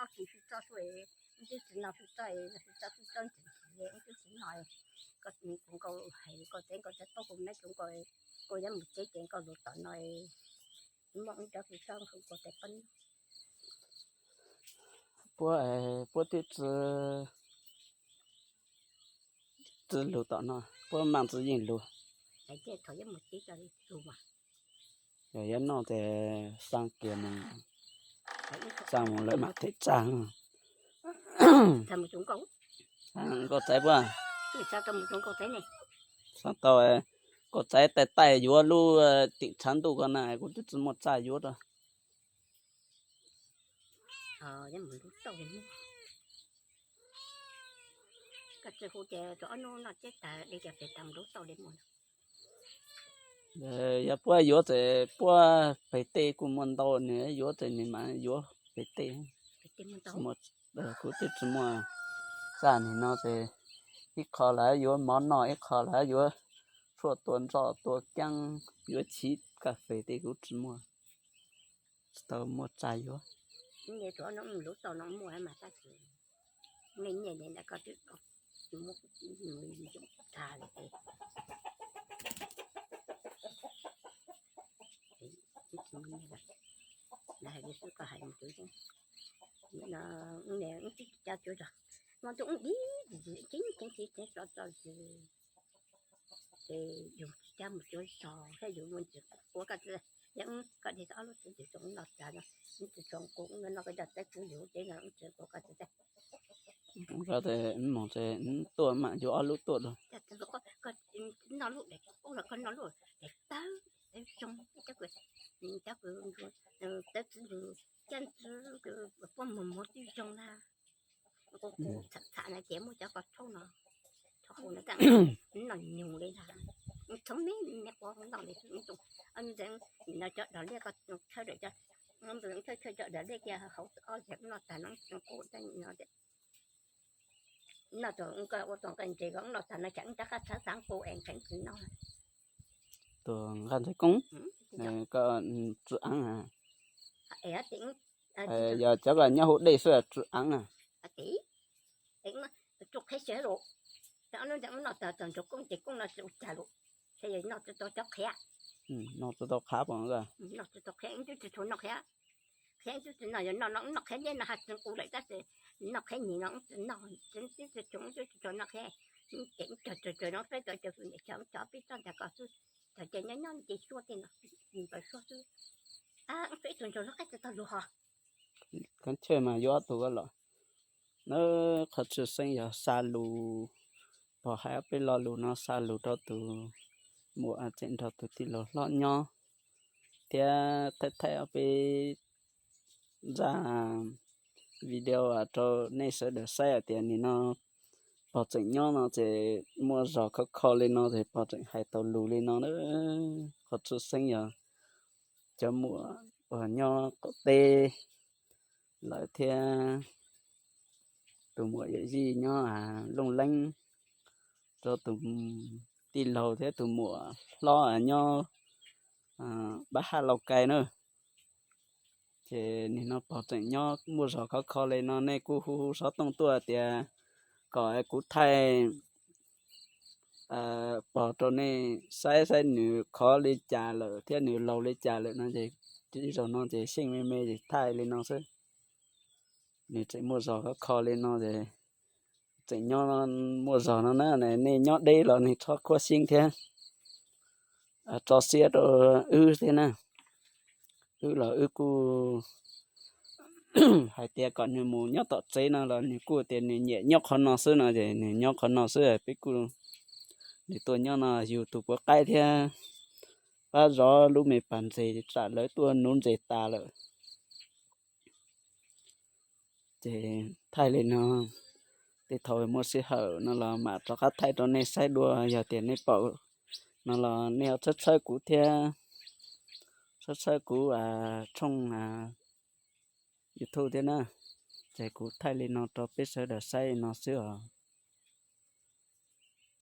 Ob tug sib txawj xwb, ib tug tsis no sib txawj, no sib txawj sib txawj ntxiv ntxiv, ib tug tsis no. Koj kuv nkaus hais koj teb nkaus cov tauj kuv meb kuv nkaus, koj yuav mus teb ces nkaus lus tom no, muaj ib cov sib txawj hu koj tes pab. Puab, puab twb tsi, tsi lug tom no, puab maam tsi yeej lug. Yog yuav noj ces xaa kiag mus, xaa mus lawv mam them tsa. Nkauj txaiv puab, xaa tau, nkauj txaiv taij taij yuav lub tim tshav ntuj ko na, kuv twb tsi muaj txaj yuav rau. Yog puab yuav ces puab pem tej kuj muaj ntau, nws yuav ces nws mam yuav pem tej. Kuv twb tsi muaj txaj, nim no ces ib qho lawv yuav mov noj, ib qho lawv yuav tshuaj tua nroj tua keeb, yuav chiv kas fes tej kuv tsi muaj, tsis tau muaj txaj yuav. Ces yus tsis cab mus cuag zog, thiab yus mus ntxiv quav koj txiv, yog koj dhia tau ob lub txiv ntxwv tso no tas no, ib txiv tso kuv no koj cov teb kwv yus ces no ib txiv quav koj txiv. Koj tes moog ces tuaj mam yuav ob lub tuaj rau. Noj lub, koj noj lub es tawb, tawb zoo, cab kws, cab kws, tawb txiv ntxwv, cab ntxwv, puab moog moog twb zoo na. Kuv txham txham na ces muaj cov koj tshauj no, tshauj no, noj nyuag li ntag. Txhoov me me quav noj li, no cov dog liaj koj tshawb, tshawb cov dog liaj kiag hauv ob yam noj tag no, kuv noj ua tau nqaij ntses ko noj tag no ces wb rov qab txhawb xav kuv es nqe tsis noj. Tus nqaij ntses koob, koj tsi aav, yog cov koj nyob hauv dej xwb tsi aav na. Tsuj qhiav sawv los, noj tag txog nraug koob ces koob no tsis ua cas lawm, noj tsis tau cov qhiav, noj tsis tau qhiav, noj tsis tau qhiav, twb tsis tshua noj qhiav. Qhiav twb tsis noj, yog noj no noj qhiav liab no has tsis nqus lawm tab sis noj qhiav nyim no tsis noj, tsis tshua noj qhiav, ces cog cog cog no peb cov cov niam cov cov peb txoj ntag ko xwb, cog ces nyob nyob ces suab tej no, npawg suab xwb. Peb ib tug ntsaug lub qaib tsis tau lug ho. Kab chawj mas yuav ob tug ko los. Nab qhov tshwj xeeb yog xa lus, pog hais ob peb lo lus no xa lus rau tus muam tseem nrog tus tij laug hlob nyob, thiab thaij thaij ob peb zaj video rau nej sawv daws saib hais tias nim no pog tseem nyob no ces muaj zog khov kho li no ces pog tseem hais tau lus li no na. Qhov tshwj xeeb yog cov muam uas nyob qaum teb lawm thiab tus muam yawm yij nyob Looj Leeb, rau tus tij laug thiab tus muam hlob nyob Pab Haj Lauj Kai na. Ces nim no pog tseem nyob muaj zog khov kho li no, nej kuj hu hu xov tooj tuaj tias kom kuv thaij pog rau nej saib saib nws khov li cas lawm thiab nws laus li cas lawm no ces, zaum no ces xyeej me me ces thaij li no xwb. Nws tseem muaj zog khov kho li no ces, tseem nyob muaj zog no na, nej nyob deb los nej txhob khuab xyeeb thiab tso siab rau wb thiab na. Wb los wb kuj hais tias kom nws mus nyob tom tsev no los nws kuj tias nws nyiam nyob qhov no xwb no ces nws nyob qhov no xwb, peb kuj, nws tuaj nyob no yug tus puav qaib thiab pab zov lub me pas ntses tsam lawv tuaj nuv ntses tas lawm. Ces thaij li no, tej thaum muaj sij hawm no los mam rov qab thaij rau nej saib dua, yog tias nej pom no los nej txhawb txhawb kuv thiab, txhawb txhawb kuv tshooj YouTube thiab na. Ces kuv thaij li no rau peb sawv daws saib no xwb os.